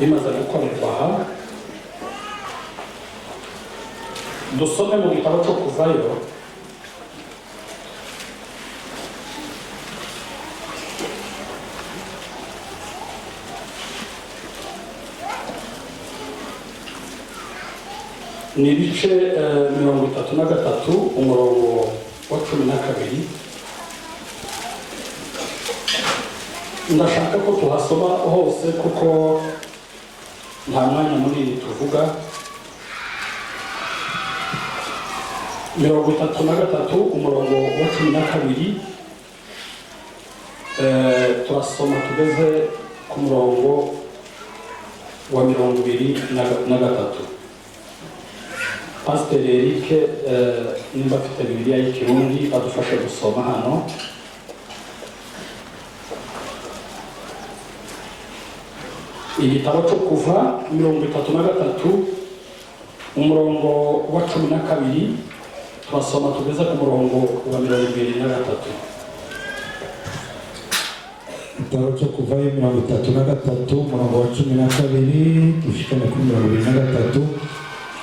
Bimaze gukorerwa aha, dusome mu gitabo cyo Kuvayo, ni ibice 33, umurongo wa 12. Ndashaka ko tuhasoma hose kuko nta mwanya munini tuvuga. 33, umurongo wa 12, turasoma tugeze ku murongo wa 23. Pasiteri Eric, nimba afite Bibiliya y'Ikirundi, adufashe gusoma hano. Igitabo cyo Kuva, 33, umurongo wa 12, turasoma tugeze ku murongo wa 23. Igitabo cyo Kuvayo, 33, umurongo wa 12 dushikane kuri 23.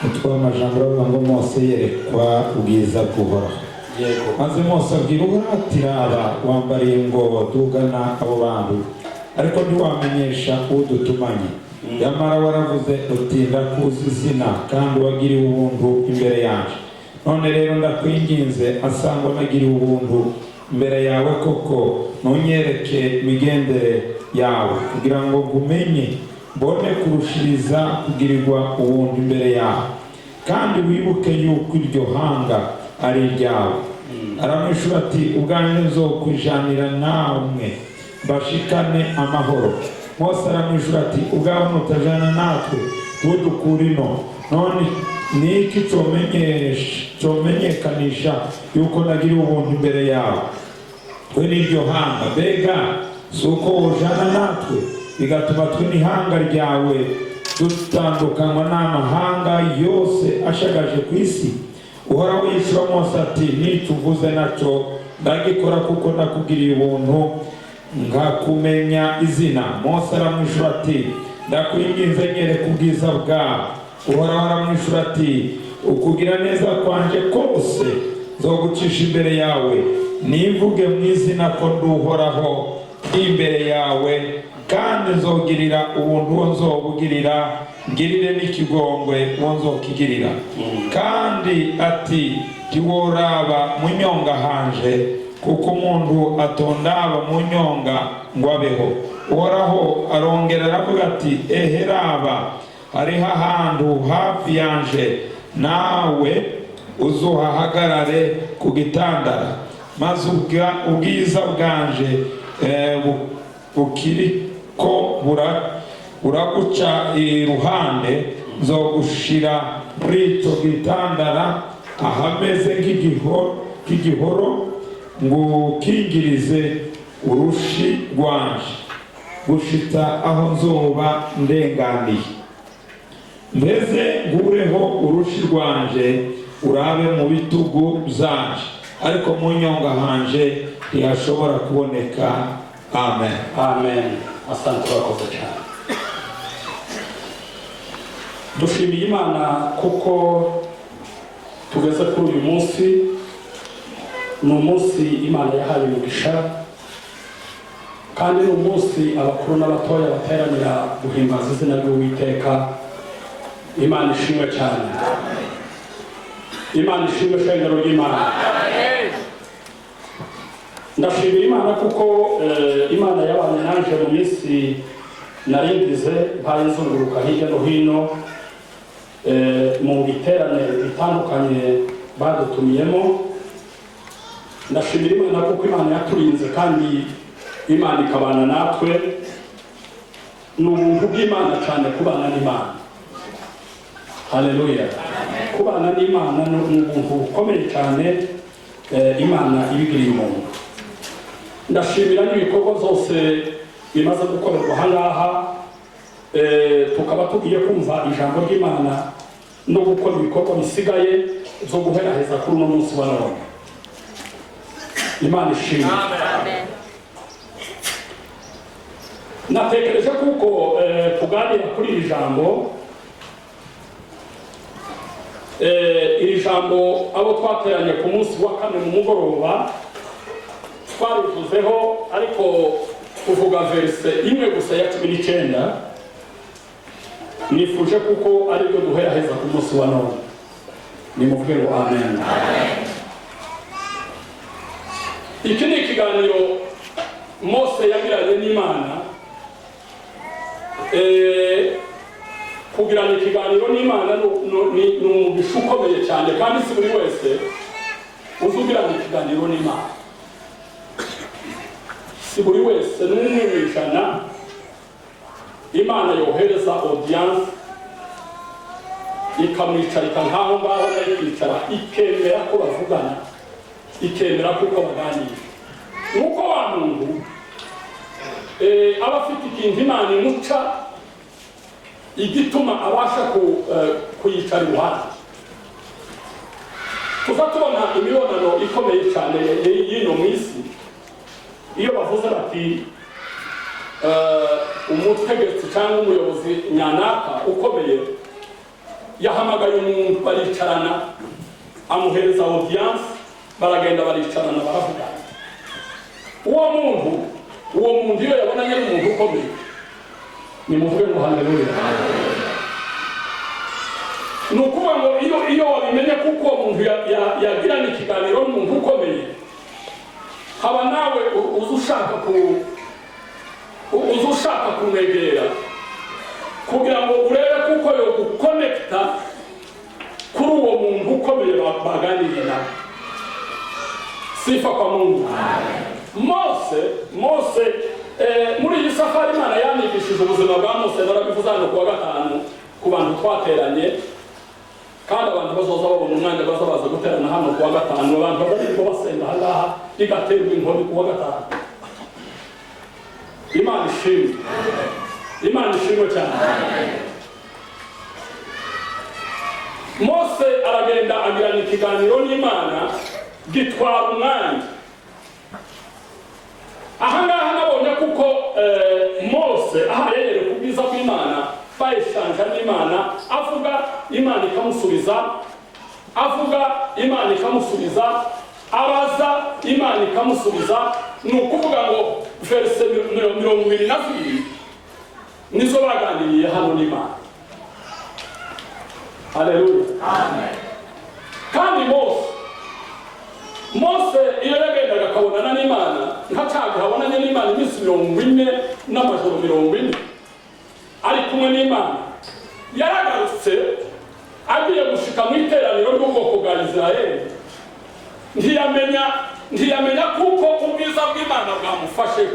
Umutwe w'amajambo uravuga ngo: Mose yerekwa ubwiza bw'Uhoraho. Yego. Maze Mose abwira Uhoraho ati: "Raba, wambariye ngo dugana abo bantu, ariko ntiwamenyesha udutumanye. Nyamara waravuze uti: 'Ndakuzi izina, kandi wagiriwe ubuntu imbere yanjye.' None rero ndakwinginze, asangwa nagiriwe ubuntu imbere yawe koko, ntunyereke imigendere yawe, kugira ngo ngumenye, mbone kurushiriza kugirirwa ubuntu imbere yawe. Kandi wibuke yuko iryo hanga ari iryawe." Aramwishura ati: "Ubwanjye nzokwijanira namwe, bashikane amahoro." Mose aramwishura ati: "Ubwawe nutajana natwe, ntudukure ino. None ni iki comenyekanisha yuko nagiriwe ubuntu imbere yawe, we n'iryo hanga? Mbega si uko wojana natwe, bigatuma twe n'ihanga ryawe dutandukanywa n'amahanga yose ashagaje ku isi?" Uhoraho yishura Mose ati: "N'icyo uvuze nacyo ndagikora, kuko nakugiriye ubuntu nkakumenya izina." Mose aramwishura ati: "Ndakwinginze, nyereka ubwiza bwawe." Uhoraho aramwishura ati: "Ukugira neza kwanje kose nzogucisha imbere yawe, nivuge mu izina ko ndi Uhoraho imbere yawe, kandi nzogirira ubuntu uwo nzobugirira, ngirire n'ikigongwe uwo nzokigirira." Kandi ati: "Ntiworaba mu nyonga hanje, kuko umuntu atondaba mu nyonga ngo abeho." Uhoraho arongera aravuga ati: "Ehe raba, hariho ahantu hafi yanje, nawe uzohahagarare ku gitandara, maze ubwiza bwanje bukiriko buraguca iruhande, nzogushira muri ico gitandara ahameze nk'igihoro, ngukingirize urushi rwanje gushitsa aho nzoba ndenganiye. Mbese nkureho urushi rwanje, urabe mu bitugu byanje, ariko mu nyonga hanje ntihashobora kuboneka." Amen. Amen, asante, urakoze cyane. Dushimiye Imana kuko tugeze kuri uyu munsi. Ni umunsi Imana yahaye umugisha, kandi ni umunsi abakuru n'abatoya bateranira guhimbaza izina ry'Uwiteka. Imana ishimwe cyane, Imana ishimwe, shengero ry'Imana. Ndashimira Imana kuko Imana yabanye nanje mu minsi naringize mpaye nzunguruka hirya no hino mu biterane bitandukanye badutumiyemo. Ndashimira Imana kuko Imana yaturinze kandi Imana ikabana natwe. Ni ubuntu bw'Imana cyane kubana n'Imana. Haleluya! Kubana n'Imana ni ubuntu bukomeye cyane, Imana ibigiriye umuntu. Ndashimira n'ibikorwa byose bimaze gukorerwa aha ngaha, tukaba tugiye kumva ijambo ry'Imana no gukora ibikorwa bisigaye byo guheraheza kuri uno munsi wa none. Imana ishimwe. Natekereje kuko tuganira kuri iri jambo. Iri jambo abo twateranye ku munsi wa kane mu mugoroba twarivuzeho, ariko kuvuga verse imwe gusa ya 19 nifuje kuko aribyo duheraheza ku munsi wa none. Nimuvuge ngo amen. Iki ni ikiganiro Mose yagiranye n'Imana. Kugirana ikiganiro n'Imana ni umugisha ukomeye cyane, kandi si buri wese uzi ugirana ikiganiro n'Imana. Si buri wese n'umwe mu ijana Imana yohereza audience ikamwicarika nk'aho ngaho nayo ikicara, ikemera ko bavugana, ikemera kuko baganira. Nuko wa muntu aba afite ikintu Imana imuca igituma abasha kuyicara iruhande. Tuza tubona imibonano ikomeye cyane y'ino mu isi, iyo bavuze bati umutegetsi cyangwa umuyobozi nyanaka ukomeye yahamagaye umuntu baricarana, amuhereza audience, baragenda baricarana baravugana. Uwo muntu iyo yabonanye n'umuntu ukomeye, nimuvuge ngo haleluya. Ni ukuvuga ngo iyo wabimenye kuko uwo muntu yagirana ikiganiro n'umuntu ukomeye, haba nawe uza ushaka kumwegera kugira ngo urebe kuko yo gukonekita kuri uwo muntu ukomeye baganiriye nawe. Sifa kwa Mungu. Mose muri iyi safari Imana yanyigishije ubuzima bwa Mose. Narabivuze hano kuwa gatanu ku bantu twateranye, kandi abantu bazoza babona umwanya baza baza guterana hano kuwa gatanu. Abantu bazarirwa basenga aha ngaha igaterwa inkoni kuwa gatanu. Imana ishimwe, Imana ishimwe cyane. Mose aragenda agirana ikiganiro n'Imana gitwara umwanya. Aha ngaha nabonye kuko Mose aha yereka ubwiza bw'Imana, bayishanja n'Imana, avuga Imana ikamusubiza, avuga Imana ikamusubiza, abaza Imana ikamusubiza. Ni ukuvuga ngo verse 22 nizo baganiriye hano n'Imana. Haleluya. Amen. Kandi Mose iyo yagendaga akabonana n'Imana, nka cyagihe abonanye n'Imana iminsi 40 n'amajoro 40 ari kumwe n'Imana, yaragarutse agiye gushika mu iteraniro ry'ubwoko bwa Israeli, ntiyamenya kuko ubwiza bw'Imana bwamufashe.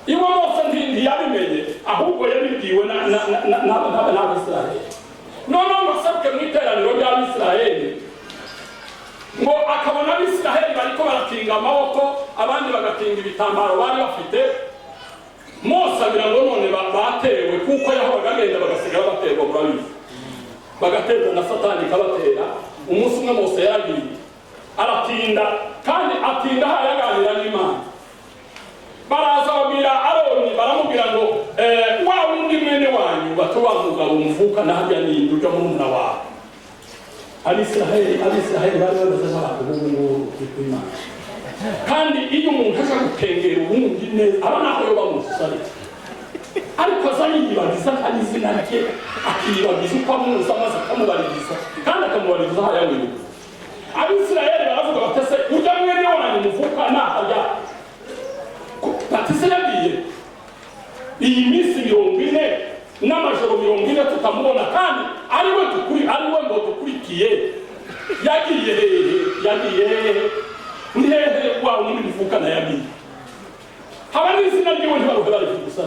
Iwe Mose ntiyabimenye, ahubwo yabibwiwe n'Abisirayeli. Noneho ngo aseruke mu iteraniro ry'Abisirayeli, ngo akabona Abisirayeli bariko barakinga amaboko, abandi bagakinga ibitambaro bari bafite. Mose agira ngo none batewe, kuko yahoraga agenda bagasigara baterwa, murabizi, bagaterwa na Satani ikabatera. Umunsi umwe Mose yaragiye aratinda, kandi atinda aho yaganira n'Imana. Baraza babwira Aroni, baramubwira ngo wa wundi mwene wanyu bati wa mugabo muvukana harya ninde ujya murumuna wawe. Abisiraheli bari bameze nk'abantu b'ubu ngubu kw'Imana. Kandi iyo umuntu aje gukengera uwundi neza, aba naho yoba mususarika, ariko aza yiyibagiza kandi izina rye, akiyibagiza uko amuzi, amaze akamubaririza, kandi akamubaririza aho yamwibuka. Abisiraheli baravuga bati ese urya mwene wanyu muvukana harya, bati se yagiye iyi minsi 40 n'amajoro 40 tutamubona, kandi ariwe dukuri, ariwe ngo dukurikiye, yagiye hehe? Yagiye hehe? Ni hehe wa wundi muvukana yagiye? Haba n'izina ryiwe ntibaruhe barivuga gusa.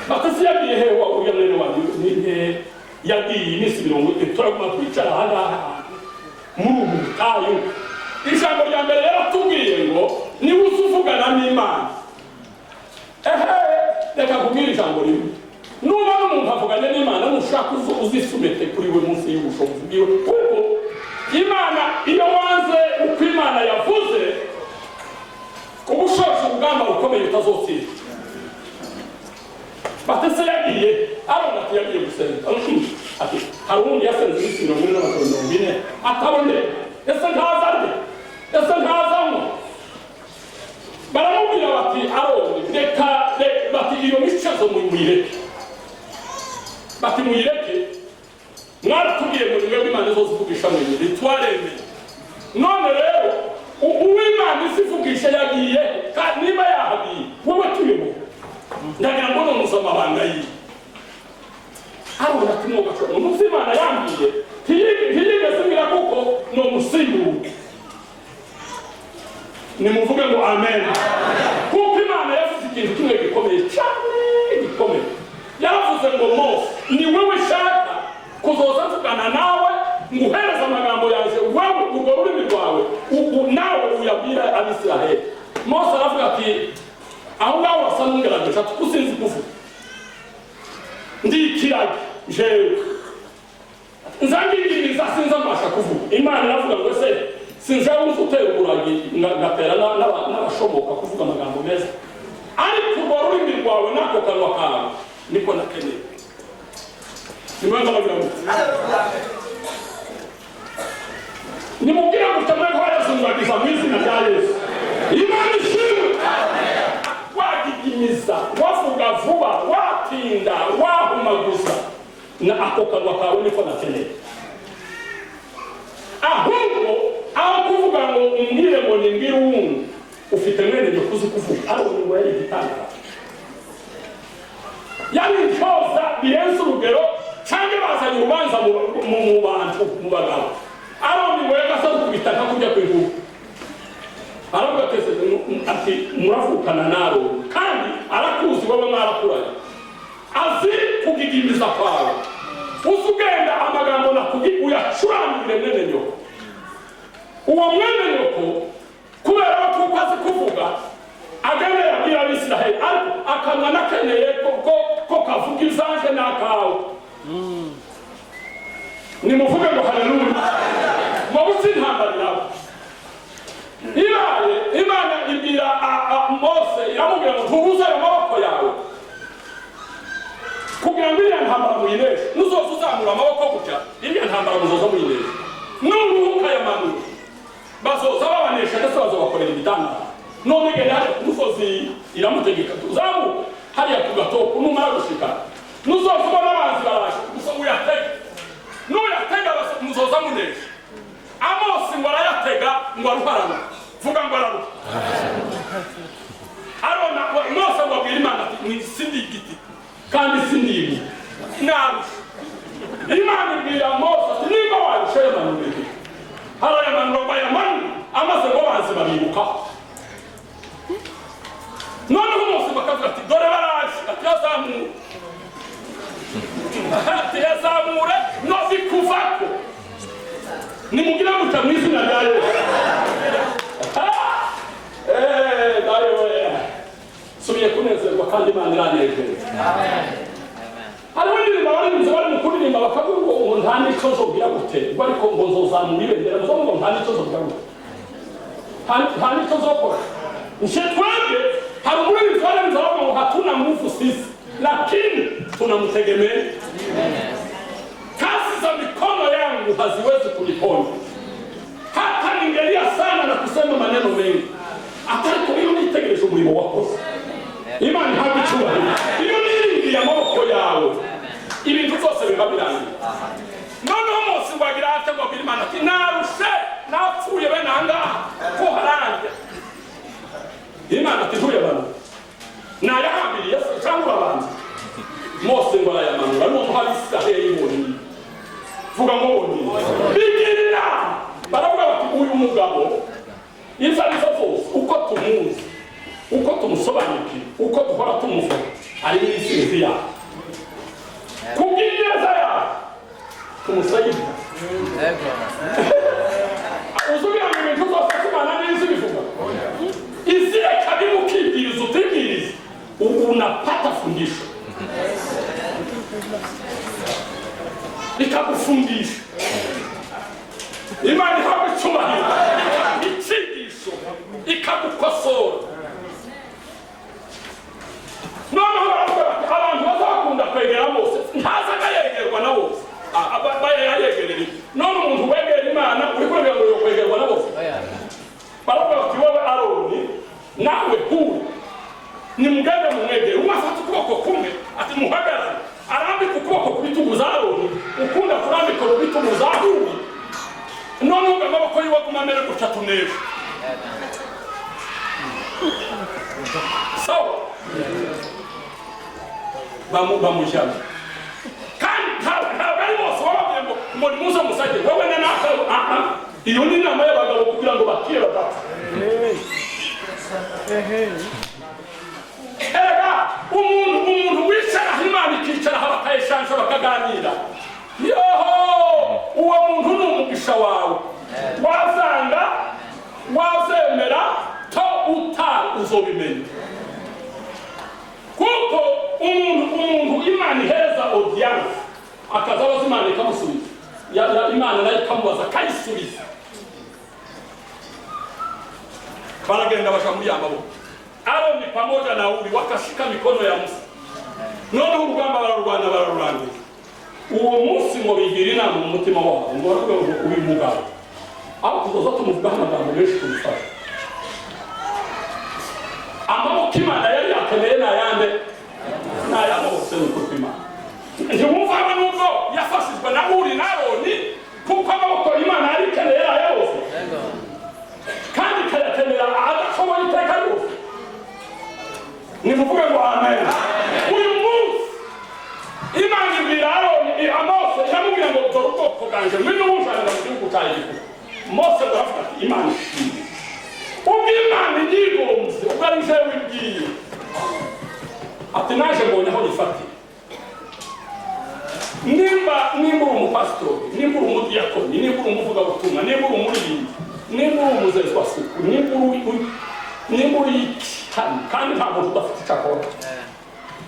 Bati se yagiye hehe wa uriya mwene wanyu? Ni hehe yagiye iminsi 40 turaguma twicara aha ngaha muri ubu butayu? Ijambo rya mbere yaratubwiye ngo niba uzi uvugana n'Imana, ehe reka kubwira ijambo rimwe, nuba n'umuntu avuganye n'Imana nushaka uzisumete kuri we munsi y'ubushobozi bwiwe, kuko Imana iyo wanze uko Imana yavuze Uba ushoje urugamba rukomeye utazotsinda. Batese yagiye, Aroni ati yagiye gusenga. Ati hari uwundi yasenze iminsi 40 n'amajoro 40 atabone. Ese ntaza arye? Ese ntazanywa? Baramubwira bati Aroni reka, bati iyo micezo muyireke, bati muyireke, mwaratubwiye ngo nimwebwe Imana izozivugisha mwenyine, ntitwaremeye. None rero uw'Imana izivugisha yagiye, niba yahagiye wowe tuyoboye, ndagira ngo none uzi amabanga yiwe. Aroni ati mwogacora umunsi Imana yambwiye ntiyigeze imbwira kuko ni umusimbura. Nimuvuge ngo amen. Kuko Imana yavuze ikintu kimwe gikomeye cyane, gikomeye. Yaravuze ngo Mose, ni wewe shaka kuzoza mvugana nawe, nguhereza amagambo yanjye, wewe urwo rurimi rwawe nawe uyabwira Abisiraheli. Mose aravuga ati aho ngaho wasa n'ungerageje, ati ko sinzi kuvuga, ndi ikiragi jewe nzangingiriza sinzi mbasha kuvuga. Imana iravuga ngo ese sinzi aho uzi utera uburagi ngatera n'abashoboka kuvuga amagambo meza, ariko urwo rurimi rwawe n'ako kanwa kawe niko nakeneye. Nimwenda bagira ngo nimubwire gutya mweko bayazungagiza mu izina rya Yesu. Imana ishimwe. Wagigimiza, wavuga vuba, watinda, wahumaguza, na ako kanwa kawe niko nakeneye. Ahubwo aho kuvuga ngo umbwire ngo nimbwire uwundi, ufite mwene nyoko uzi kuvuga. Aroni ngo yari igitangaza, yari intyoza birenze urugero, cyangwa bazanye urubanza mu bantu, mu bagabo. Aroni ngo yagasa gukubita nka kujya ku ihugu. Aravuga ati muravukana na Aroni, kandi arakuzi wowe mwarakuranye, azi kugigimiza kwawe, uzi ugenda amagambo nakubwiye uyacurangire mwene nyoko. Uwo mwene nyoko kubera ko azi kuvuga agenda yabwira Abisiraheli, ariko akanwa nakeneye ko kavuga izanje n'akawe. Nimuvuge ngo haleluya. Mwabuze intambara irawe. Ibaye Imana ibwira Mose, iramubwira ngo ntubuze ayo maboko yawe kugira ngo iriya ntambara muyineshe. Nuzoza uzamura amaboko gutya, iriya ntambara muzoza muyineshe. Nuruhuka yamanura bazoza babanesha, ndetse bazobakorera ibitangaza. None genda hariya ku musozi, iramutegeka uzamuka hariya ku gatoko, numara gushika nuzoza ubona abanzi baraje gusa uyatege, nuyatega muzoza munesha. Amosi ngo arayatega ngo aruharana, vuga ngo araruha. Arona Mose ngo abwira Imana ati sindi igiti kandi sindi ibuye, narusha. Imana ibwira Mose ati niba warusha yamanura igiti, harayamanura ngo ayamanure, amaze ngo abanzi babibukaho. Noneho Mose bakavuga ati dore baraje, ati yazamure, ati yazamure no bikuvako. Nimugire gutya mu izina rya Yesu. Dayo subiye kunezerwa kandi Imana iranejeje. Hariho indirimbo abaririmbyi bari mu kuririmba bakavuga ngo nta n'icyo nzobwira gute, ngo ariko ngo nzozamura ibendera, ngo nta n'icyo nzobwira gute, nta n'icyo nzokora. Nje twebwe hari umuririmbyi waririmbye aravuga ngo hatuna nguvu sisi, lakini tunamtegemea. Kazi za mikono yangu haziwezi kuniponya, hata ningelia sana na kusema maneno mengi, atariko iyo nitegereje umurimo wakoze. Imana ihabwe icyubahiro. Iyo niringiye amaboko yawe ibintu byose biba birangiye. Noneho Mose ngo agira ate, ngo abwire Imana ati narushe, napfuye bene aha ngaha ko harangiye. Imana ati ntuyamanure, nayahambiriye se cyangwa urabanza? Mose ngo arayamanura, noneho Abisiraheli bonyine, vuga ngo bonyine, bigira inama. Baravuga bati uyu mugabo izo arizo zose uko tumuzi, uko tumusobanukiwe, uko duhora tumuvuga, ari mu isi yawe, kubw'ineza yawe tumusayidire. Uzugira ngo ibintu byose Imana n'izi bivuga, isi reka bimukibwiriza utibwiriza, unapata fundisho ikakufundisha. Imana ihabwe icyubahiro, icyigisho ikagukosora. Noneho amaboko yiwe aguma amere gutya tunesha. Sawa, bamujyana. Kandi ntabwo ari bose bababwiye ngo nimuze musage wowe na naka. Iyo ni inama y'abagabo kugira ngo bakire badapfa. Erega umuntu wicara Imana ikicara bakayeshansha bakaganira, yoho uwo muntu ni umugisha wawe. Wazanga wazemera to uta uzobimenya, kuko umuntu Imana ihereza audience akaza abaza Imana ikamusubiza, Imana nayo ikamubaza akayisubiza. Baragenda baja muri ya maboko. Aroni pamoja na Uri wakashika mikono ya Musa. Noneho urugamba bararurwana bararurangiza. Uwo munsi ngo bigira inama mu mutima wabo ngo baravuga ngo uyu mugabo aho tuzoza tumuvugaho amagambo menshi tumufasha. Amaboko Imana yari yakeneye ni ayande? Ni aya Mose. Ni ukuri kw'Imana ntiwumva nubwo yafashijwe na Uri na Aroni, kuko amaboko Imana yari ikeneye ari aya Mose, kandi ikayakenera adashoboye iteka ryose. Nimuvuge ngo amen. Uyu munsi Imana ibwira Aroni, Mose iramubwira ngo dore ubwoko bwanjye ngwino ubujane mu gihugu cya Egiputa. Mose aravuga ati Imana ishimwe, ubwo Imana inyigombye, ubwo ari jewe ibwiye, ati naje mbonye aho nifatira. Nimba uri umupasitori, nimba uri umudiyakoni, nimba uri umuvugabutumwa, nimba uri umuririmbyi, nimba uri umuzezwasuku, nimba uri iki, kandi nta muntu udafite icyo akora.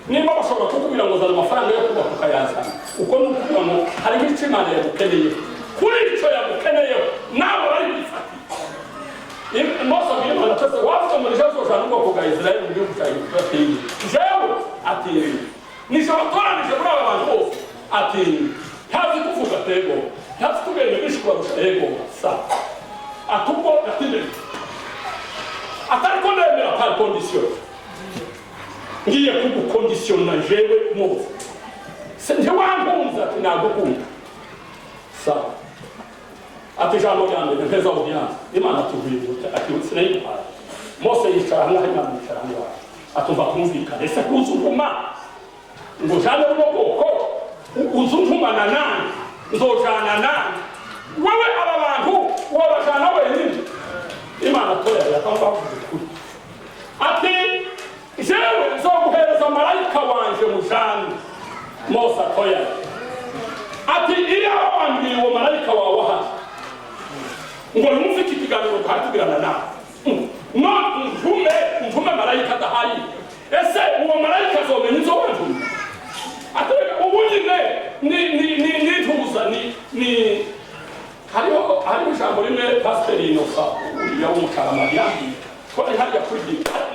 Nimba bashobora kukubwira ngo zana amafaranga yo kubaka ukayazana, uko ni ukuvuga ngo hariho icyo Imana yagukeneyeho. Kuri icyo yagukeneyeho nawe bari bifatiye. Mose abwira Imana ati wavuze ngo nije nzojana ubwoko bwa Israeli mu gihugu cya Egiputa, ati jewe, ati nije watoranije muri aba bantu bose, ati ntazi kuvuga ego, ntazi kubwira byinshi kubarusha ego, sa ati ubwo ati atari ko ndemera par condition, ngiye kugukondisiona jewe Mose, se ntiwankunze, ati nagukunda. Sawa, ati ijambo rya mbere mpeza audience. Imana atubwira ati sinayiguhaye. Mose yicara ngaho, Imana yicara ngaho, atumva kumvikana. Ese kuza untuma ngo jane buno bwoko, uza untumana nande, nzojana nande? Wewe aba bantu wabajana wenyine? Imana toya yakamba ukuri, ati jewe nzoguhereza marayika wanje mujane. Mose atoya, ati iyo wambwiye uwo marayika wawe ahari ngo yumve iki kiganiro twatugirana nawe, no ntume marayika adahari, ese uwo marayika azomenya izo wantumye? Atereka ubu nyine ni ni hariho ijambo rimwe pasiteri Inosa uriya w'umucaramari yambwiye ko ari hariya kuri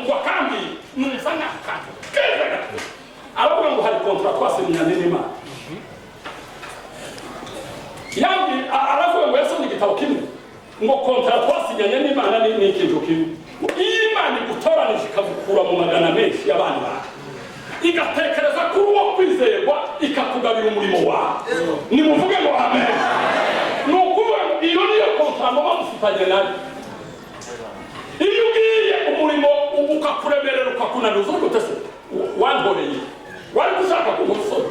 ngo akambwiye numva ni akantu keza gato. Aravuga ngo hari contrat twasinyanye n'Imana. Yambwiye, aravuga ngo yasomye igitabo kimwe ngo contrat twasinyanye n'Imana ni ikintu kimwe. Iyo Imana igutoranije ikagukura mu magana menshi y'abana bawe, igatekereza kuri uwo kwizerwa, ikakugabira umurimo wawe. Nimuvuge ngo amen. Ni ukuvuga ngo iyo niyo contrat muba mufitanye nayo. Iyo ugiye umurimo ukakuremerera ukakunaniza, uvuga uti ese wankoreye wari gushaka kumusora?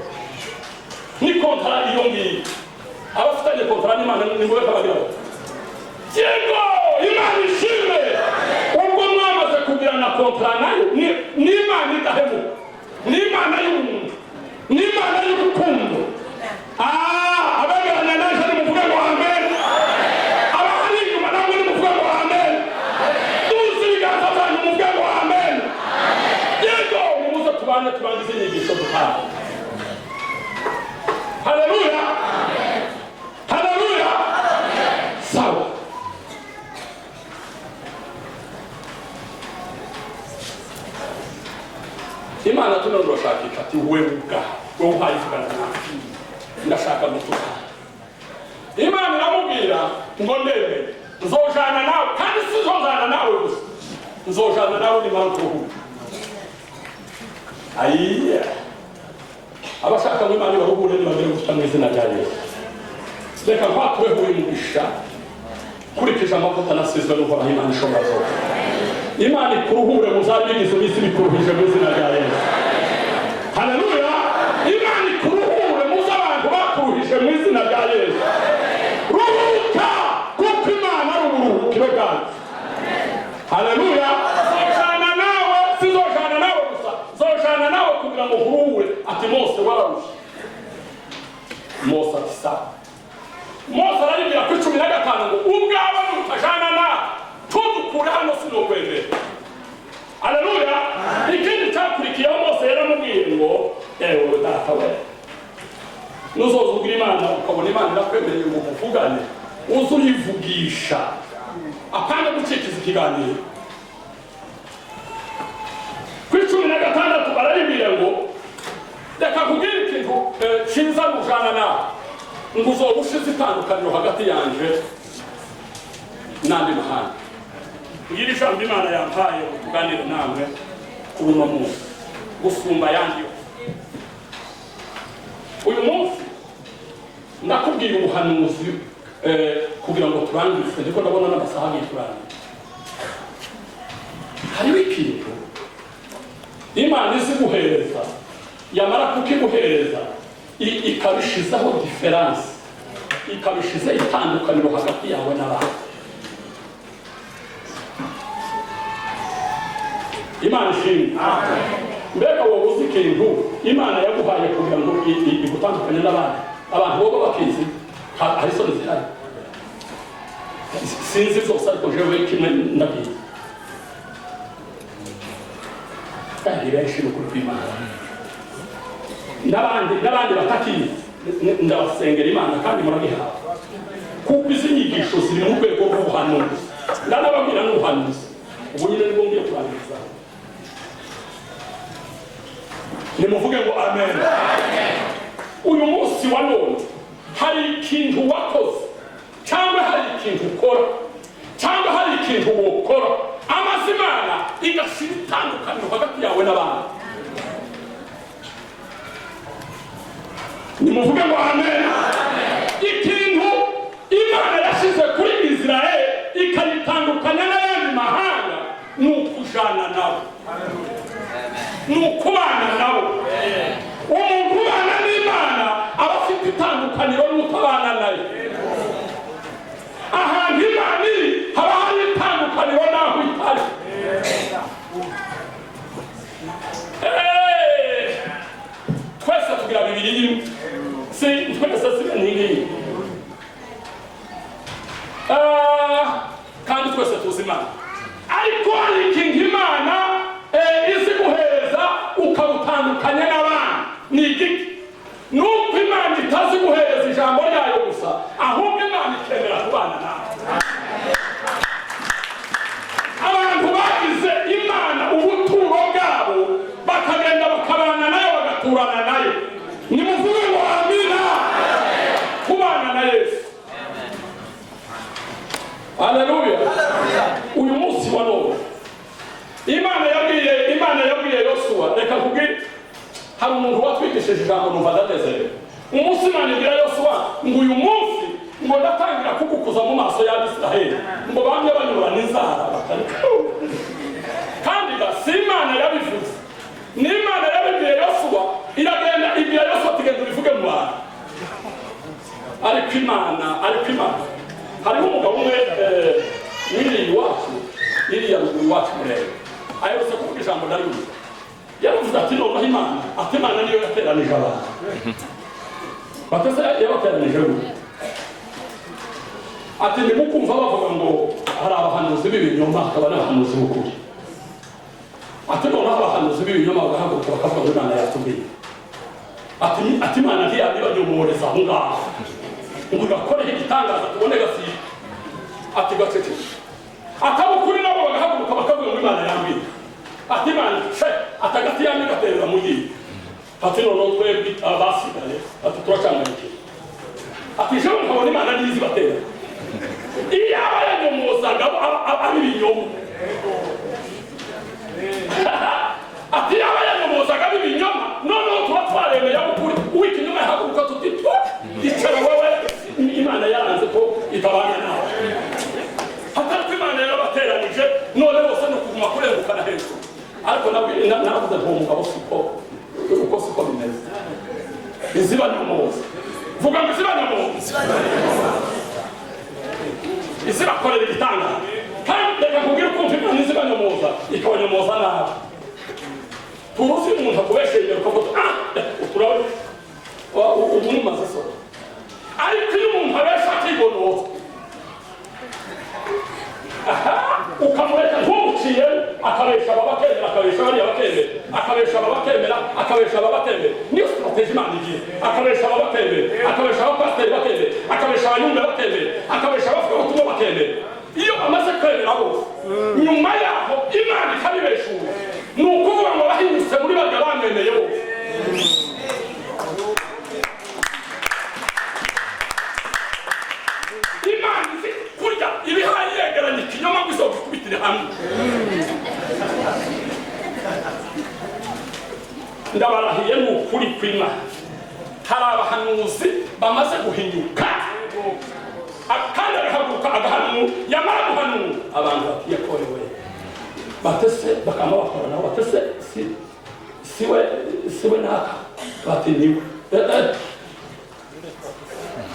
Ni contrat iyo ngiyo. Abafitanye contrat n'Imana ni ngombwa kabagira bati yego Imana ishimwe. Ubwo mwamaze kugirana contrat nayo, ni Imana idahemuka, ni Imana y'ubuntu, ni Imana y'urukundo. Abemeranya naje nimuvuge ngo amen. Abahari inyuma namwe nimuvuge ngo amen. Tuzi ibiganza byanyu muvuge ngo amen. Yego nimuze tubane turangize inyigisho duhawe. Haleluya, haleluya. Sawa, Imana tuno ndashaka ati wewe ubwawe, wewe uhaye ivugana nawe, ndashaka gutukana. Imana iramubwira ngo ndemere nzojana nawe, kandi sinzojana nawe gusa, nzojana nawe nimara kuruhuka. Ayiye, abashaka ngo Imana ibaruhure nibagere gusa mu izina rya Yesu. Reka nkwatureho uyu mugisha. Nkurikije amavuta nasizwe n'Uhoraho Imana ishobora zose, Imana ikuruhure muzabigize iminsi bikuruhije mu izina rya Yesu. Haleluya! Imana ikuruhure muze abantu bakuruhije mu izina rya Yesu. Ruhuka, kuko Imana ari uburuhukiro bwacu. Haleluya! Zojana nawe, sizojana nawe gusa, zojana nawe kugira ngo nkuruhure. Ati: "Mose, wararushe." Mose ati: "Sawa." Mose araribwira ku 15 ngo: "Ubwawe nutajana nawe tudukure hano, sinokwemera." Haleluya! Ikindi cyakurikiyeho, Mose yaramubwiye ngo: "Ewe data we, nuzoza ubwira Imana, ukabona Imana irakwemereye ngo muvugane, uze uyivugisha, apana gucikiza ikiganiro." Ku 16 bararibwira ngo: "Reka kubwira ikintu ciza, mujana nawe, ngo uzoba ushize itandukaniro hagati yanje n'andi mahanga." Ngira ijambo Imana yampaye ngo tuganire namwe kuri uno munsi gusumba ayandi yose. Uyu munsi ndakubwira ubuhanuzi kugira ngo turangize, ndiko ndabona n'amasaha agiye turangiza. Hariho ikintu Imana izi guhereza, yamara kukiguhereza ikabishizaho différence, ikabishizaho itandukaniro hagati yawe n'abandi. Imana ishimwe. Mbega wowe uzi ikintu Imana yaguhaye kugira ngo igutandukanye n'abandi? Abantu boba bakizi. Hari isoni zihari, sinzi zose, ariko jewe kimwe ndakizi kandi benshi ni ukuri kw'Imana. N'abandi batakizi, ndabasengera Imana kandi murabihawe, kuko izi nyigisho ziri mu rwego rw'ubuhanuzi. Ndanababwira n'ubuhanuzi ubu nyine nibwo ngiye kurangiza. Nimuvuge ngo amen. Uyu munsi wa none hari ikintu wakoze, cyangwa hari ikintu ukora, cyangwa hari ikintu wokora, amaze Imana igashyira itandukaniro hagati yawe n'abandi. Nimuvuge ngo amen. Ikintu Imana yashyize kuri Israel ikayitandukanya n'ayandi mahanga ni ukujana nabo, ni ukubana nabo. Umuntu ubana n'Imana aba afite itandukaniro n'utabana nayo. Ahantu Imana iri haba hari itandukaniro n'aho itari. Twese tugira bibiri imwe, si twese si bene. Kandi twese tuzi Imana, ariko hari ikintu Imana izi guhereza ukabutandukanya n'abandi. Ni igiki? Nuko Imana itazi guhereza ijambo ryayo gusa, ahubwo Imana ikemera kubana nawe. Abantu bagize Imana ubuturo bwabo, bakagenda bakabana nayo, bagaturana nayo. Nimuvuge ngo amina. Kubana na Yesu. Haleluya! Uyu munsi wa none Imana yabwiye Yosuwa, reka nkubwire, hari umuntu watwigishije ijambo numva ndanezerewe. Umunsi Imana ibwira Yosuwa ngo: "Uyu munsi ngo ndatangira kugukuza mu maso y'Abisiraheli," ngo bamwe banyura n'inzara batari. Kandi ga si Imana yabivuze, ni Imana yabibwiye Yosuwa. Iragenda ibwira Yosuwa ati: "Genda ubivuge mu bantu." Ariko Imana, hariho umugabo umwe wiriya iwacu, iriya ruguru iwacu murebe, aherutse kuvuga ijambo ndaryumva. Yaravuze ati: "Noneho Imana," ati, "Imana niyo yateranije abantu." Batese yabateranije gute? Ati: "Nimukumva bavuga ngo hari abahanuzi b'ibinyoma, hakaba n'abahanuzi b'ukuri." Ati: "Noneho abahanuzi b'ibinyoma bagahaguruka bakavuga ngo Imana yatubwiye." Ati: "Imana ntiyabibanyomoreza aho ngaho ngo igakoreho igitangaza tubone gasiba." Ati: "Gaceceke." Ataba ukuri nabo bagahaguruka bakavuga ngo Imana yambwiye. Ati: "Imana she atagati yamye gaterera mu gihe." Ati: "Noneho twebwe abasigaye," ati, "turacanganyikiwe." Ati: "Jewe nkabona Imana niyo izibatera, iyo aba yanyomozaga ari ibinyoma." Ati: "Yaba yanyomozaga ari ibinyoma, noneho tuba twaremeye ukuri. Uw'ikinyoma yahaguruka, tuti: 'Icara wowe, Imana yaranze ko itabana nawe.'" Ariko naravuze nti uwo mugabo siko uko siko bimeze. Izibanyomoza, vuga ngo izibanyomoza, izibakorera igitangaza. Kandi reka nkubwire ukuntu Imana izibanyomoza, ikabanyomoza nabi. Tuzi umuntu akubesheye imbere ukavuga ah turabona ubu numaze isoko. Ariko iyo umuntu abesha akigonotsa ukamureka ntumuciye, akabesha aba bakemera, akabesha bariya bakemera, akabesha aba bakemera, akabesha aba bakemera. Niyo strategy Imana igira. Akabesha aba bakemera, akabesha abapasiteri bakemera, akabesha abayumbe bakemera, akabesha abavugabutumwa bakemera. Iyo bamaze kwemera bose, nyuma yaho Imana ikabibeshura. Ni ukuvuga ngo bahinyutse muri barya bamwemeye bose. Imana izi kurya ibihaye yegeranya ikinyoma ngo izogikubitire hamwe. Ndabarahiye ni ukuri kw'Imana, hari abahanuzi bamaze guhinyuka kandi agahaguruka agahanura, yamara guhanura abantu batiyakorewe batese bakama bakora nabo batese siwe siwe naka bati niwe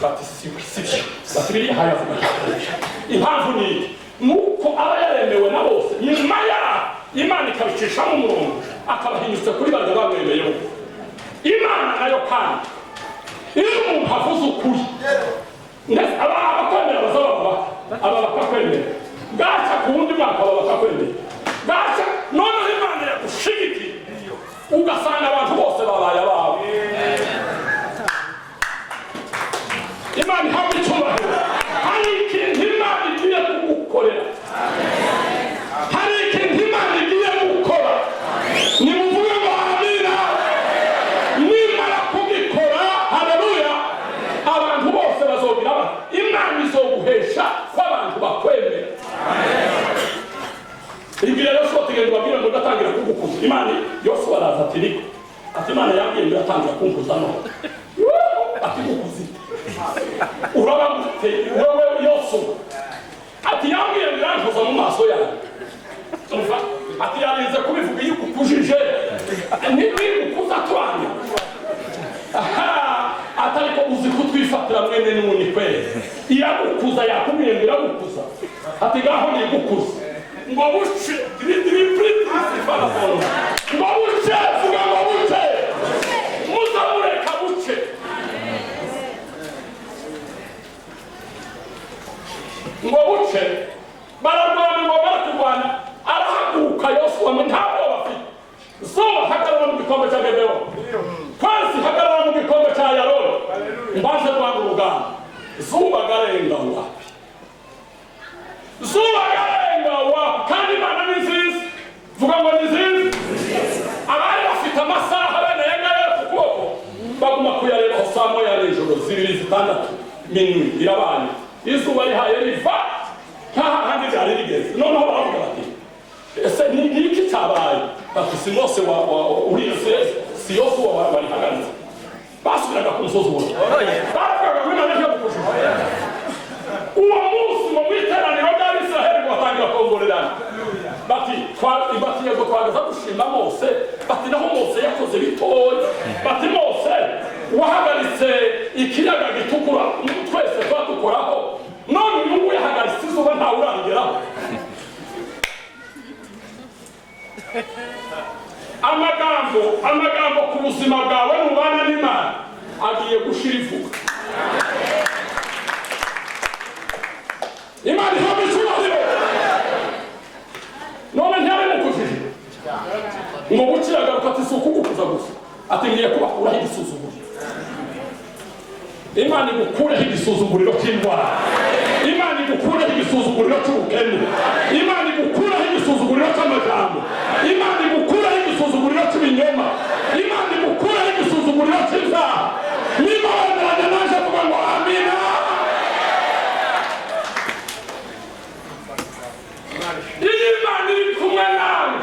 bati siwe sibyo bati biriya hayavuga. Impamvu ni iki? Nuko aba yaremewe na bose, nyuma yaho Imana ikabicishamo umurongo, akabahinyutse kuri barya bamwemeye. Imana nayo kandi iyo umuntu avuze ukuri, ndetse aba abakwemera bazaba aba bakakwemera, bwaca ku wundi mwaka aba bakakwemera, bwaca noneho Imana yagushigikiye ugasanga abantu bose babaye abawe. Imana ihabwa icyubahiro. Hari ikintu Imana igiye kugukorera, hari ikintu Imana igiye gukora. Nimuvuge ngo amina. Nimara kugikora, haleluya, abantu bose bazogira bati Imana izoguhesha ko abantu bakwemera. Ibwira Yosuwa ati genda ubabwire ngo ndatangira kugukuza. Imana Yosuwa araza ati niko, ati Imana yambwiye ngo iratangira kunkuza none. Ati gukuza ite? Uraba gute wewe Yosuwa? Ati yambwiye ngo irankuza mu maso yawe. Umva, ati yarinze kubivuga iyo igukujije ntigukuza turanya. Atariko uzi kutwifatira mwene n'uni kwezi. Iragukuza, yakubwiye ngo iragukuza. Ati ngaho nigukuza. Ngo buce, ngo buce, vuga ngo buce. Muzamureka buce. Ngo buce, bararwana ngo barakurwana, arahaguruka Yosuwa ngo nta bwoba afite. Zuba hagarara mu gikombe cya Gedewo, kwezi hagarara mu gikombe cya Yaroni, mbanze rwanda urugamba. Zuba garenga wapi? Zuba garenga wapi? Kandi Imana ni nziza. Vuga ngo ni nziza. Abari bafite amasaha bene yangaya ku kuboko baguma kuyareba aho saa moya nijoro zibiri zitandatu minwi irabaye, izuba rihaye riva nkaha handi ryari rigeze. Noneho baravuga bati ese ni iki cyabaye? Bati si Mose uri si Yosuwa warihagaritse. Basubiraga ku musozi wose baravugaga ngo Imana ntiyagukujije. Uwo munsi ngo mu iteraniro ry'Abisiraheli ngo batangira kongorerana bati bati yego twagaza gushima Mose, bati naho Mose yakoze bitoya, bati Mose wahagaritse ikiyaga gitukura twese twadukoraho, none uyu nguyu yahagaritse izuba ntawe urarigeraho. Amagambo ku buzima bwawe nubana n'Imana agiye gushira ivuga. Imana ihabwa icyubahiro. None ntiyabimukujije ngo bucire agaruka ati si ukugukuza gusa, ati ngiye kubakuraho igisuzuguriro. Imana igukureho igisuzuguriro cy'indwara, Imana igukureho igisuzuguriro cy'ubukene, Imana igukureho igisuzuguriro cy'amagambo, Imana igukureho igisuzuguriro cy'ibinyoma, Imana igukureho igisuzuguriro cy'ibyaha. Niba wemeranya naje vuga ngo amina. Iyo Imana iri kumwe nawe,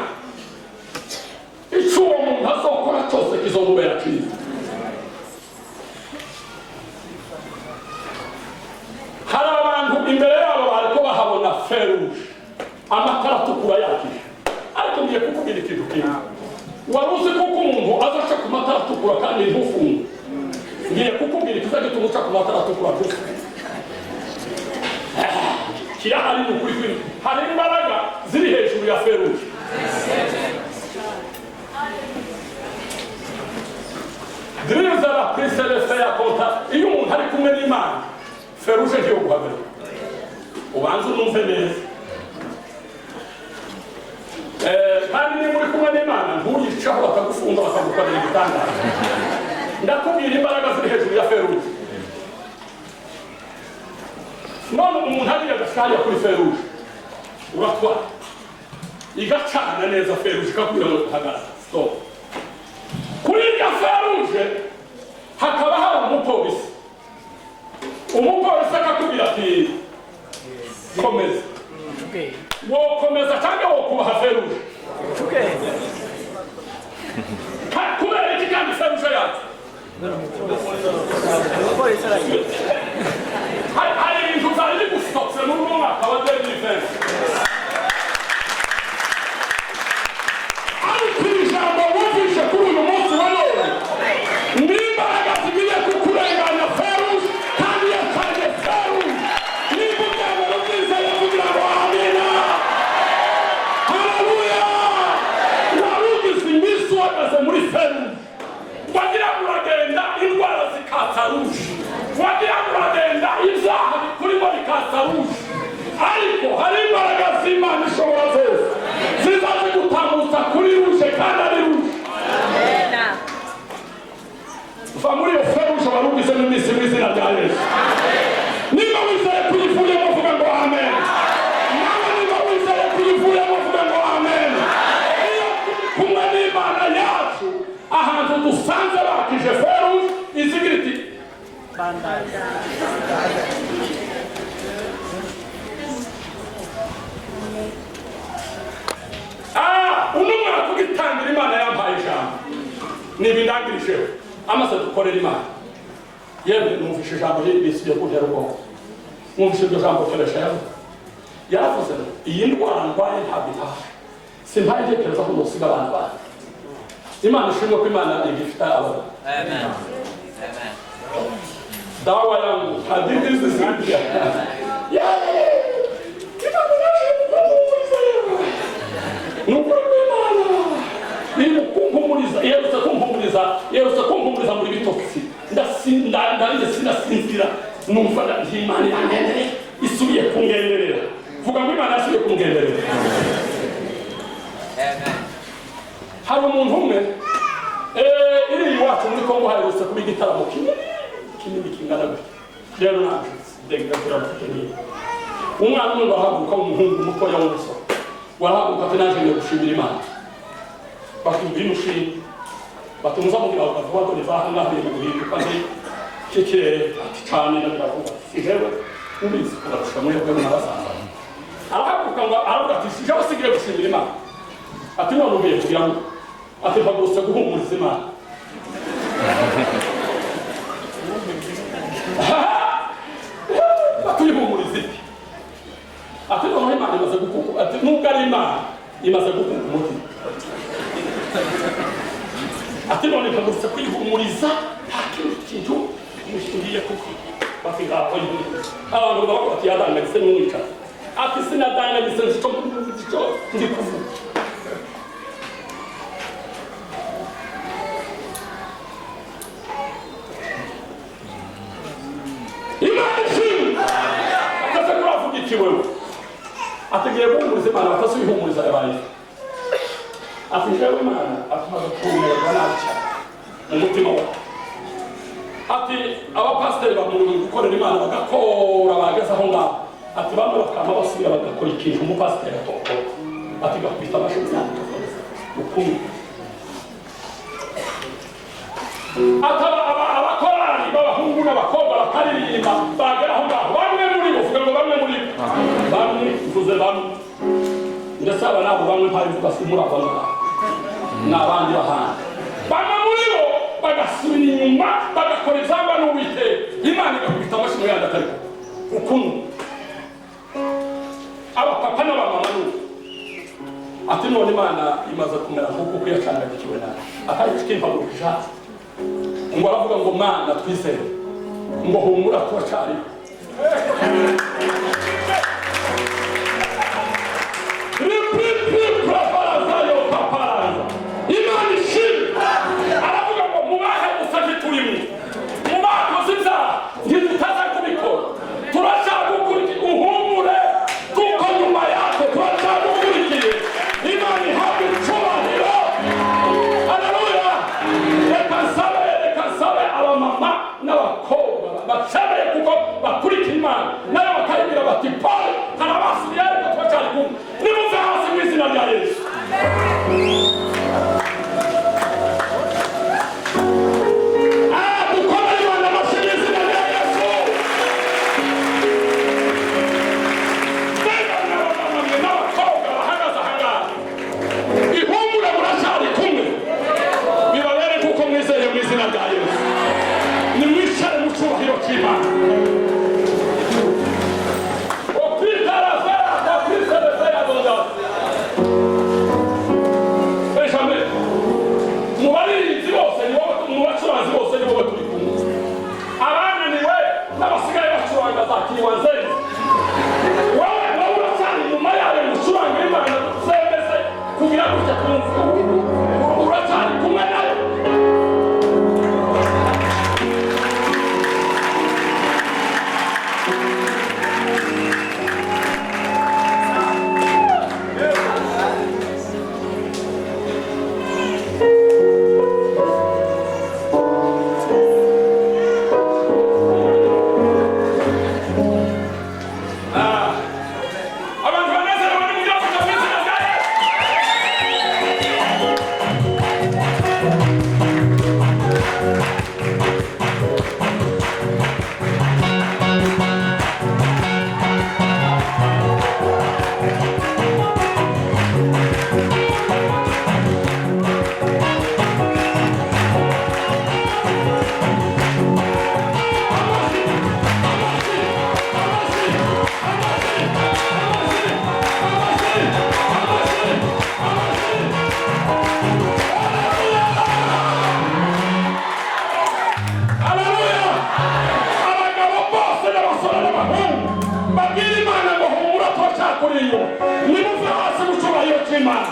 icyo uwo muntu azokora cyose kizomubera cyiza. Hari abantu imbere yabo bariko bahabona feruje, amatara atukura yakije. Ariko ngiye kukubwira ikintu Wari uzi kuko umuntu azaca ku matara atukura kandi ntufunge? Ngiye kukubwira ikizagituma uca ku matara atukura ntufunge. Kirahari ni ukuri kw'Imana. Hari imbaraga ziri hejuru ya feruje. Diriza la prise ya konta. Iyo umuntu ari kumwe n'Imana, feruje ntiyo guhagarika. Ubanze unumve neza. Kandi niba uri kumwe n'Imana ntuyicaho bakagufunga bakagukorera igitangaza. Ndakubwira imbaraga ziri hejuru ya feruje. None umuntu ariya agashaya kuri feruje, uratwara igacana neza feruje ikakubwira ngo hagarara, stop. Kuri iryo feruje hakaba hari umupolisi. Umupolisi akakubwira ati komeza. Wokomeza cyangwa wokubaha feruje? Kubera iki kandi feruje yacu? Hari ibintu byari bigusitopse muri uno mwaka wa 2020. Ariko iri jambo wumvise kuri uyu munsi wa none ni imbaraga zigiye kukurenganya feruje, kandi yacanye feruje. Niba ubyemera ubyizeye kugira ngo amina. Haleluya! Wari ugize iminsi uhagaze muri feruje, wagira ngo uragenda indwara zikatsa ruje, wagira ngo uragenda ibyaha bikurimo bikatsa ruje, ariko hari imbaraga z'Imana ishobora zose ziza zigutambutsa kuri ruje kandi ari ruje. Va muri iyo feruje wari ugizemo iminsi mu izina rya Yesu. Niba wizeye kuyivuyemo vuga ngo amen. Nawe niba wizeye kuyivuyemo vuga ngo amen. Iyo turi kumwe n'Imana yacu, ahantu dusanze bakije feruje izigira iti uno mwaka ugitangira Imana yampaye ijambo nibindangirijeho amaze dukorera Imana. Yewe numvise ijambo risubiye kuntera ubwoba. Numvise iryo jambo Keresha yavuze. Yaravuze ngo iyi ndwara ndwaye ntabwo itashe, simpaye ntekereza ko nosiga abana banjye. Imana ishimwe ko Imana igifite abana. Dawa yangu hadithi zisikia. Imana yaje kumpumuriza. Ni ukuri kw'Imana iri kumpumuriza, iherutse kumpumuriza, iherutse kumpumuriza muri bitotsi. Ndarize sinasinzira, numva Imana irangendereye, isubiye kungenderera. Vuga ngo Imana yasubiye kungenderera. Hari umuntu umwe iri iwacu muri Kongo haherutse kuba igitaramo kinini kinini kingana gutya. Rero naje ndega kuramutse. Umwana umwe arahaguruka, umuhungu mutoya w'umusore warahaguruka ati naje ngiye gushimira Imana. Bati ngwino ushime. Bati muzamubwira bakavuga ngo niva aha ngaha biri guhinduka nti kikirere. Ati cane ndavuga si jewe ubizi kubarusha mwebwe mw'abasaza. Arahaguruka ngo aravuga ati si jewe sigiye gushimira Imana. Ati none ugiye kugira ngo ati mpagurutse guhumuriza Imana. Ati uyihumuriza iki? Ati noneho Imana imaze gukuka, ati nubwo ari Imana imaze gukuka umutima. Ati none mpagurutse kwihumuriza nta kindi kintu ngiye kuko bati ngaho yihumuriza. Abantu bavuga bati yadanganyise n'umwicara. Ati sinadanganyise nzi icyo ndi kuvuga. Imana ishimwe. Atase kuravuga iki wewe? Ategereje guhumuriza Imana, atase uyihumuriza yabaye. Ati jewe Imana atumaze kumererwa nabi cyane mu mutima wawe. Ati abapasiteri bamuri gukorera Imana bagakora bageze aho ngaho. Ati bamwe bakama basubira bagakora ikintu umupasiteri atokora. Ati gakubita amashyi cyane ukumwe. Ati abakorari b'abahungu n'abakobwa bakaririmba bagera aho ngaho. Bamwe muri bo, vuga ngo bamwe muri bo. Bamwe, mvuze bamwe. Ndetse aba nabo bamwe ntabivuga si muri abo ngabo. Ni abandi bahanga. Bamwe muri bo bagasubira inyuma bagakora ibyangwa n'Uwiteka. Imana igakubita amashyi mu yandi atari ukuntu. Abapapa n'abamama n'ubu. Ati none Imana imaze kumera nk'uko Kuko yacangagikiwe nabi akayikimpa ngo aravuga ngo Mana twizere ngo humura turacariho. Imana ishimwe. Aravuga ngo mubahe gusa ntiturimo, mubakoze ibyaha ntidutaza kubikora, turacagukurikiye, uhumure kuko nyuma yako turacagukurikiye. Imana ihabwa icyubahiro. Haleluya. Reka nsabe abamama n'abakobwa bacemeye kuko bakurikira Imana nayo bakayibwira bati Paul harabasubiye ariko turacyari kumwe, nimuve hasi mu izina rya Yesu. Ihumure muracyari kumwe, bibabere kuko mwizeye mu izina rya Yesu. Nimwicare mu cyubahiro cy'Imana. Mu baririmbyi bose ni wowe, mu bacuranzi bose ni wowe turi kumwe. Abananiwe n'abasigaye bacuranga za kiwanzenzi, wowe uracyari inyuma yayo mucuranga Imana zemeze kugira gutya kumva uracyari kumwe nayo. Abantu banezerewe ni mu gihugu mu izina rya Yesu. Haleluya. Abagabo bose n'abasore n'abahungu babwira Imana ngo humura turacyakuri inyuma, nimuve hasi mu cyubahiro cy'Imana.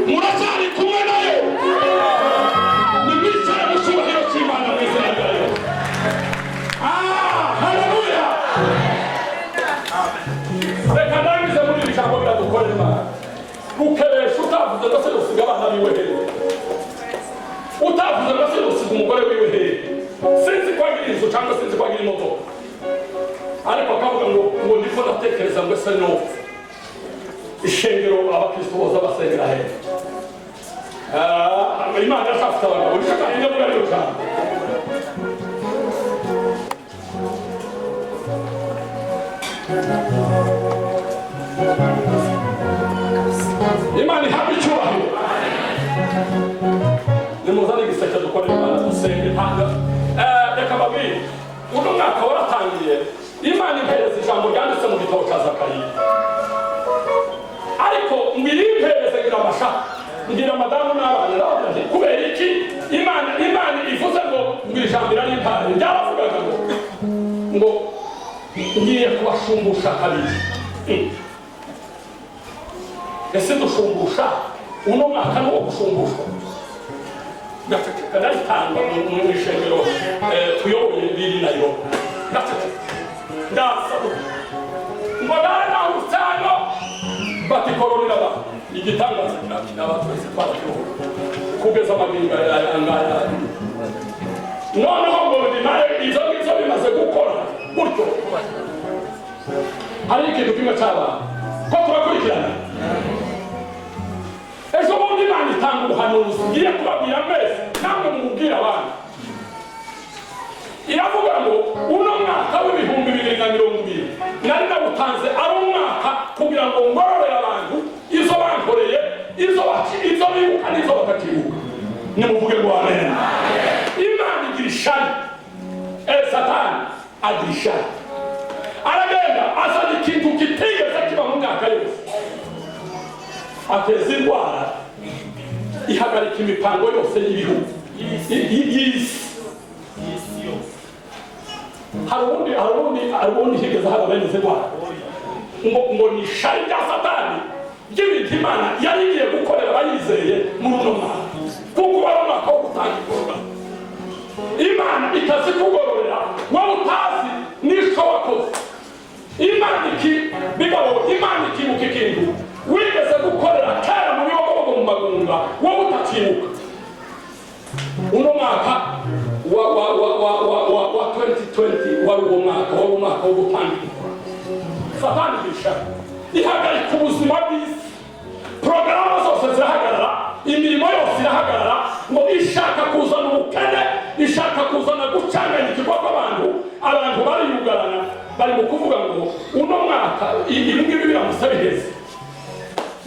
Muracyari kumwe nayo, nimwicare mu cyubahiro cy'Imana mu izina rya Yesu. Haleluya. Reka ndangize muri iri jambo biradukorera Imana. Rukebesha utavuze ngo se usiga abana biwe hehe, utavuze ngo se usiga umugore wiwe hehe. Sinzi ko agira inzu cyangwa sinzi ko agira imodoka, ariko akavuga ngo ndiko ndatekereza ngo ese nopfa ishengero abakristo boza basengera hehe. Imana irashafite abagabo ishaka ibyo muri ariyo cyane. Imana ihabwa icyubahiro. Nimuzane igiseke dukorere Imana dusenge. Ntabwo reka babiri, uno mwaka waratangiye Imana impereza ijambo ryanditse mu gitabo cya Zakariya, ariko ngwiyimpereze ngira amashaka ngira madamu n'abana ndababwira nti kubera iki Imana ivuze ngo ijambo irarimpaye. Ryaravugaga ngo ngiye kubashumbusha kabiri. Ese dushumbusha uno mwaka ni uwo gushumbushwa? Ndaceceka ndayitanga mu ishengero tuyoboye riri Nairobi. Ndaceceka ndasaba ngo nare nahurutse hano bati korona iraba igitangaza kiraba twese twarakibohoye kugeza amagingo aya ngaya. Noneho ngo bimare ibyo ngibyo bimaze gukora gutyo, hari ikintu kimwe cy'abantu ko turakurikirana. Ejo bundi Imana itanga ubuhanuzi ngiye kubabwira mwese namwe mubwira abandi. Iravuga ngo uno mwaka w'2020 nari nawutanze ari umwaka kugira ngo ngororere abantu izo bankoreye Izo bibuka n'izo batakibuka. Nimuvuge ngo amen. Imana igira ishari, Satani agira ishari, aragenda azana ikintu kitigeze kiba mu myaka yose, ateza indwara ihagarika imipango yose y'ibihugu y'isi. Hari ubundi higeze haba bene izi ndwara ngo ni ishari rya Satani ry'ibintu Imana yari igiye gukorera abayizeye muri uno mwaka, kuko wari umwaka wo gutanga ingororano. Imana ikazikugororera wowe utazi n'icyo wakoze. Imana iki bigabo, Imana ikibuka ikintu wigeze gukorera kera mu Bibogobogo, mu Magunga, wowe utakibuka. Uno mwaka wa 2020 wari uwo mwaka, wari umwaka wo gutanga ingororano. Satani ishaka ihagarika ubuzima bw'isi, porogaramu zose zirahagarara, imirimo yose irahagarara, ngo ishaka kuzana ubukene, ishaka kuzana gucanganyikirwa kw'abantu. Abantu bariyugarana, bari mu kuvuga ngo uno mwaka ibi ngibi biramutse biheze,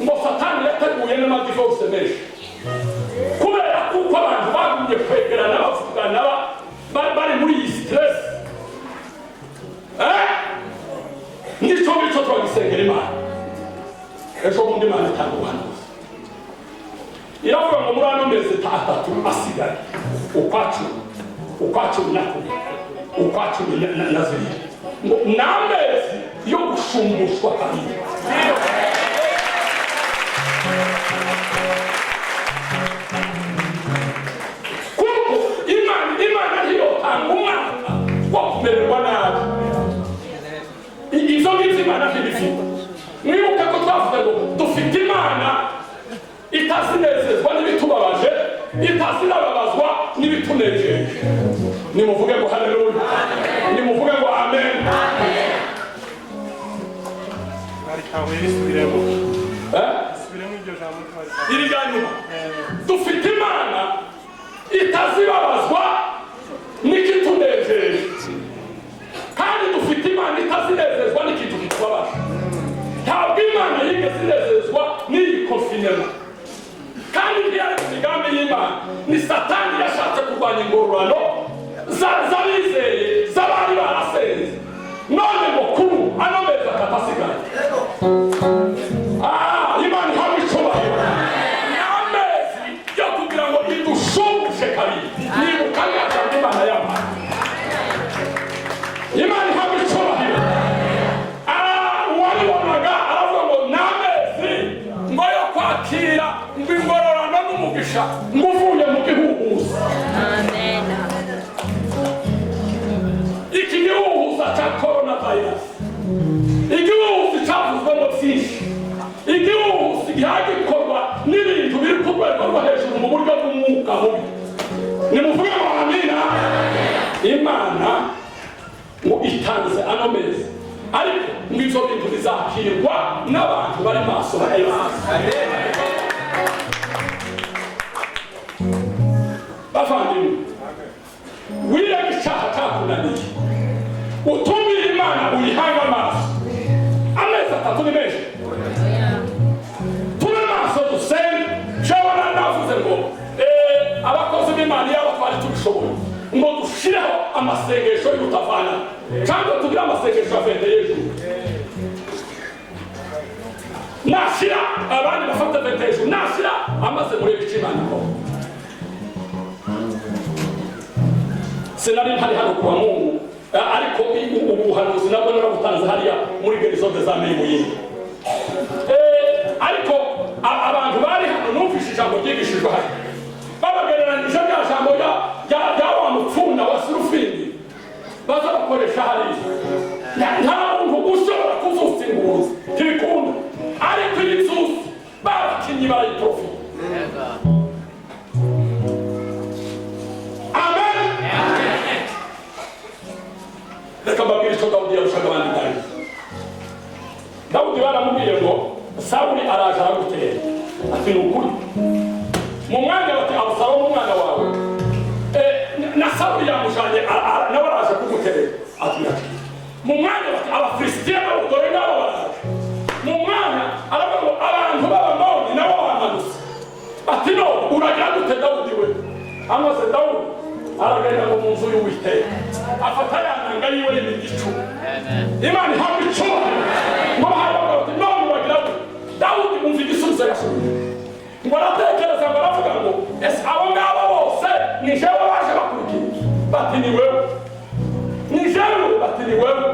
ngo Satani yateguye n'ama divorce menshi, kubera kuko abantu bagumye kwegerana, bavugana, bari muri iyi stress. Nicyo ngicyo turagisengera Imana. Ejo bundi Imana itanga ubuhanuzi, iravuga ngo muri ano mezi 3 asigaye, ukwa 10, ukwa 11, ukwa 12, ngo ni amezi yo gushumbushwa kabiri. Kuko Imana ntiyotanga umwaka wo kumererwa nabi. Ibyo ngibyo Imana ntibifite. Mwibuke ko twavuze ngo dufite Imana itazinezezwa n'ibitubabaje, itazinababazwa n'ibitunejeje. Nimuvuge ngo haleluya, nimuvuge ngo amen. Baritahuye, bisubiremo. Eh? Bisubiremo iryo jambo, twaritahuye. Iri rya nyuma: dufite Imana itazibabazwa n'ikitunejeje, kandi dufite Imana itazinezezwa n'ikintu kitubabaje. Ntabwo Imana yigeze inezezwa n'iyi confinement, kandi ntiyari mu migambi y'Imana. Ni Satani yashatse kurwanya ingororano z'abizeye, z'abari barasenze. None ngo kuru ano mezi 3 asigaye, Imana ihabwe icyubahiro, ni amezi yo kugira ngo idushumbushe kabiri. Nibuka neza Imana yabaye. Imana ihabwe icyubahiro. Uwabibonaga aravuga ngo ni amezi ngo yo kwakira ngo ingororano n'umugisha ngo uvuye mu gihuhusi. Amen. Iki gihuhusa cya corona virus, igihuhusi cyavuzwemo byinshi, igihuhusi gikorwa n'ibintu biri ku rwego rwo hejuru mu buryo bw'umwuka mubi. Nimuvuge ngo amina. Imana ngo itanze ano mezi, ariko ngo ibyo bintu bizakirwa n'abantu bari maso, bareba hasi. Bavandimwe, wirega icyaha cyakunaniye, utumire Imana, uyihange amaso. Amezi 3 ni menshi. Tube maso, dusenge. Jewe navuze ngo abakozi b'Imana, iyo twari tubishoboye, ngo dushireho amasengesho y'utavana, cyangwa tugire amasengesho ya vende y'ejuru, nashira abandi bafata vende y'ejuru, nashira amaze muri ibice Imana ikora. Sinari mpari hano kuwa Mungu, ariko ubuhanuzi nabwo narabutanze hariya muri Guérison des Âmes Muyinga. Ariko abantu bari hano numvise ijambo ryigishijwe hano, babagereranyije rya jambo rya wa mupfunda wa surufini baza bakoresha hariya. Nta muntu ushobora kuzutsa inguzi, ntibikunda, ariko iyi nzuzi babakinnyi barayiprofita. Amen. Reka mbabwire icyo Dawudi yarushaga abandi. Dawidi, Dawudi baramubwiye ngo Sawuli araje aragutera. Ati: "Ni ukuri." Mu mwanya bati: "Abusalomu umwana wawe na Sawuli yamujanye, nawe araje kugutera." Ati: "Ndakira." Mu mwanya bati: "Abafilisitiya nabo dore nabo baraje." Mu mwanya aravuga ngo abantu b'Abamoni nabo bamanutse. Aragenda ngo mu nzu y'Uwiteka afata ya nanga yiwe y'imirya 10. Imana ihabwa icyubahiro. Ngo bahaye bavuga bati none uragira gute? Dawudi umva igisubizo yasubije. Ngo aratekereza, ngo aravuga ngo ese abo ngabo bose ni jewe baje bakurikiye? Bati ni wewe. Ni jewe? Bati ni wewe.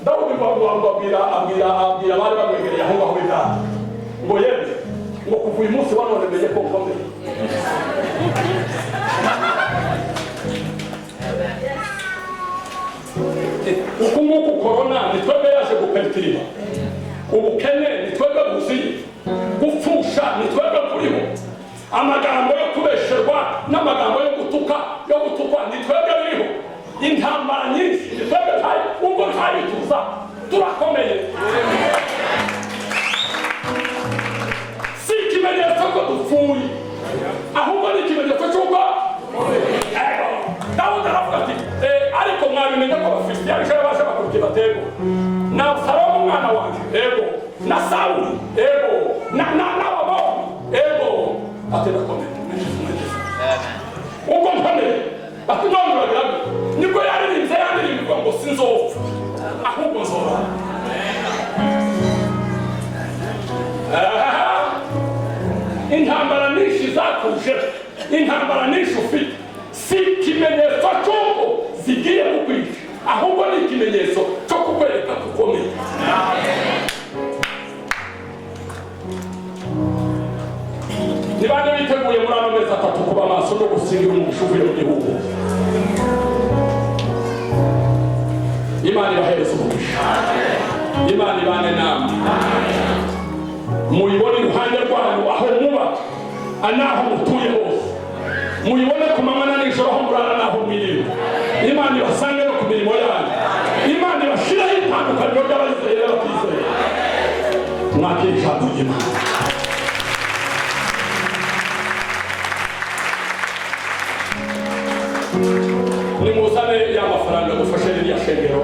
Dawudi ngo abwira abari bamwegereye aho ngaho ibwami ngo yemwe, ngo kuva uyu munsi wa none menye ko nkomeye. Uku nguku korona ni twebwe yaje guperikirima, ubukene ni twebwe buziye, gupfusha ni twebwe kuriho, amagambo yo kubesherwa n'amagambo yo gutuka yo gutukwa ni twebwe biriho, intambara nyinshi ni twebwe tayi, ubwo ntayituza turakomeye. Si ikimenyetso ko dupfuye, ahubwo ni ikimenyetso cy'uko Dawudi aravuga ati ariko mwabimenya ko Abafilisitiya ejo baje bakurikiye batego na Salomo umwana wanjye ego na Sawuli ego na n'Abamoni ego, ati ndakomeye ubwo nkomeye. Ati none uragira gute? Nibwo yaririmbye yandirimbo ngo sinzopfa ahubwo nzora. Intambara nyinshi zakuje, intambara nyinshi ufite si ikimenyetso cy'uko zigiye kukwica, ahubwo ni ikimenyetso cyo kukwereka ko ukomeye. Ni bande biteguye muri ano mezi 3 kuba maso no gusingira umugisha uvuye mu gihugu? Imana ibahereze umugisha, Imana ibane namwe, muyibone iruhande rwanyu aho muba n'aho mutuye hose, muyibone ku manywa na nijoro aho murara n'aho mwiriwe. Imana ibasange no ku mirimo yanyu, Imana ibashireho itandukaniro ry'abayizeye n'abatizeye. Mwakire ijambo ry'Imana. Nimuzane ya mafaranga dufashe ririya shengero,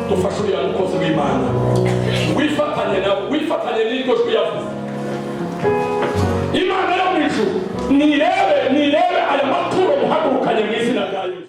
dufashe uriya mukozi w'Imana, wifatanye nawe, wifatanye n'iryo jwi yavuze. Imana yo mu ijuru nirebe